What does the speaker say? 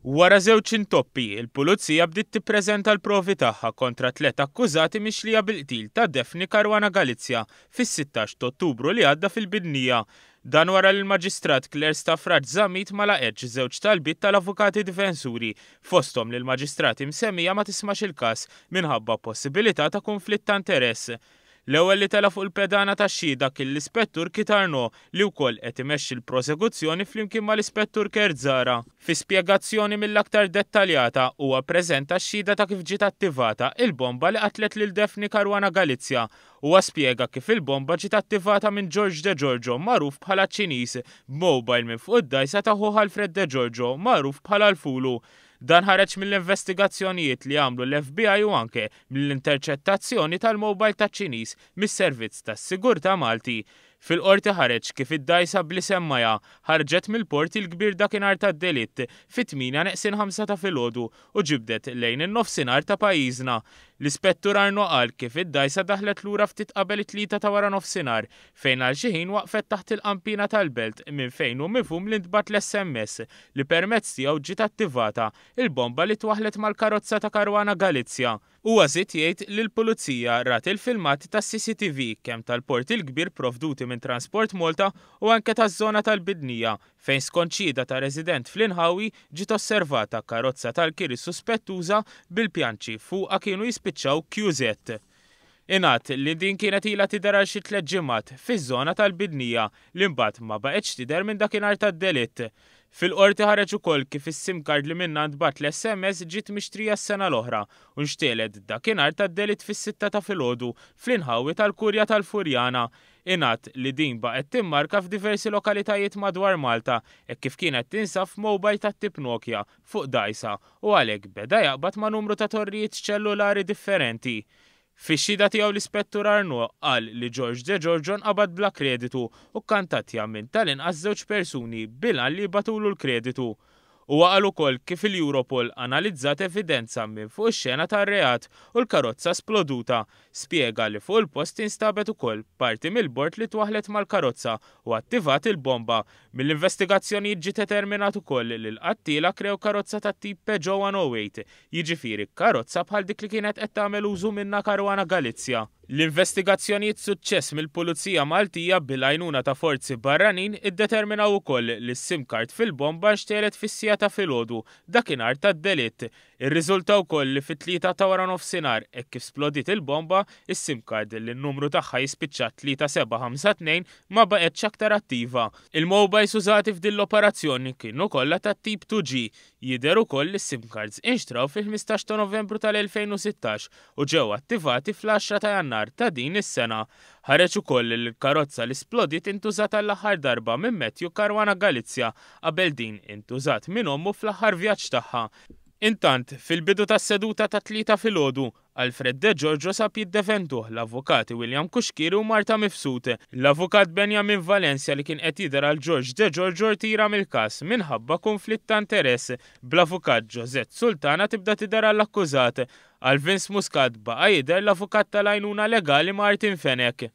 Wara żewġ intoppi, il-Pulizija bdiet tippreżenta l-provi tagħha kontra tlett akkużati mixlija bil-qtil ta' Daphne Caruana Galizia fis-16 t'Ottubru li għadda fil-Bidnija. Dan wara li l-Maġistrat Claire Stafrace Zammit ma laqgħetx żewġ talbiet tal-avukati difensuri, fosthom li l-Maġistrat imsemmija ma tismax il-każ minħabba possibilità ta' kunflitt ta' interess. L-ewwel li tela' fuq il-pedana tax-xhieda kien l-Ispettur Keith Arnaud li wkoll qed imexxi l-prosekuzzjoni flimkien mal-Ispettur Kurt Zahra. Fi spjegazzjoni mill-aktar dettaljata huwa ppreżenta x-xhieda ta' kif ġiet attivata il-bomba li qatlet lil Daphne Caruana Galizia. Huwa spjega kif il-bomba ġiet attivata minn George De Giorgio magħruf bħala ċ-Ċiniż b'mobile minn fuq id-dgħajsa ta' ħuh Alfred De Giorgio magħruf bħala l-Fulu. Dan ħareġ mill-investigazzjonijiet li għamlu l-FBI u anke mill-interċettazzjoni tal-mobile taċ-Ċiniż mis-Servizz tas-Sigurtà Malti. Fil-Qorti ħareġ kif id-dgħajsa bl-isem Maya ħarġet mill-Port il-Kbir dakinhar tad-delitt fit-tmienja neqsin ħamsa ta' filgħodu u ġibdet lejn in-nofsinhar ta' pajjiżna. L-Ispettur Arnaud qal kif id-dgħajsa daħlet lura ftit qabel it-tlieta ta' waranofsinhar fejn għal xi ħin waqfet taħt il-qanpiena tal-Belt minn fejn hu mifhum li ntbagħat l-SMS li permezz tiegħu ġiet attivata il-bomba li twaħħlet mal-karozza ta' Caruana Galizia. Huwa żied jgħid li l-Pulizija rat il-filmati tas-CCTV kemm tal-Port il-Kbir provduti minn Transport Malta u anke taż-żona tal-Bidnija fejn skont xhieda ta' resident fl-inħawi ġiet osservata karozza tal-kiri suspettuża bil-pjanċi fuqha kienu jispiċċaw QZ. Ingħad li din kienet ilha tidher għal xi tlett ġimgħat fiż-żona tal-Bidnija li mbagħad ma baqgħetx tidher minn dakinhar tad-delitt. Fil-Qorti ħareġ ukoll kif is-sim card li minnha ntbagħat l-SMS ġiet mixtrija s-sena l-oħra u nxtegħlet dakinhar tad-delitt fis-sitta ta' filgħodu fl-inħawi tal-Kurja tal-Furjana. Ingħad li din baqgħet timmarka f'diversi lokalitajiet madwar Malta hekk kif kienet tinsab f'mobile tat-tip Nokia fuq dgħajsa u għalhekk beda jaqbad ma' numru ta' torrijiet ċellulari differenti. Fix-xhieda tiegħu l-Ispettur Arnaud qal li George De Giorgio nqabad bla kreditu u kkantattja minn tal-inqas żewġ persuni bil-għan li jibgħatulu l-kreditu. Huwa qal ukoll kif il-Europol analizzat evidenza minn fuq ix-xena tar-reat u l-karozza sploduta. Spjega li fuq il-post instabet ukoll parti mill-bord li twaħħlet mal-karozza u attivat il-bomba. Mill-investigazzjonijiet ġie determinat ukoll li l-qattiela krew karozza tat-tip Peugeot 108, jiġifieri karozza bħal dik li kienet qed tagħmel użu minnha Caruana Galizia. L-investigazzjonijiet suċċess mill-Pulizija Maltija bil-għajnuna ta' forzi barranin iddeterminaw ukoll li s-sim card fil-bomba nxtegħlet fis-siegħa ta' filgħodu dakinhar tad-delitt. Irriżulta wkoll li fit-tlieta ta' waranofsinhar, hekk kif splodiet il-bomba, is-sim card li n-numru tagħha jispiċċa 3752 ma baqgħetx aktar attiva. Il-mobiles użati f'din l-operazzjoni kienu kollha tat-tip 2G. Jidher ukoll li s-sim cards inxtraw fil-15 ta' Novembru tal-2016 u ġew attivati fl-għaxra ta' Jannar ta' din is-sena. Ħareġ ukoll li l-karozza li splodiet intużat għall-aħħar darba minn Matthew Caruana Galizia qabel din intużat minn ommu fl-aħħar vjaġġ tagħha. Intant, fil-bidu tas-seduta tat-Tlieta filgħodu, Alfred De Giorgio sab jiddefenduh l-avukati William Cuschieri u Marta Mifsud. L-avukat Benjamin Valencia li kien qed jidher għal George De Giorgio rtira mill-każ minħabba kunflitt ta' interess, bl-avukat Josette Sultana tibda tidher għall-akkużat. Għal Vince Muscat baqa' jidher l-avukat tal-għajnuna legali Martin Fenech.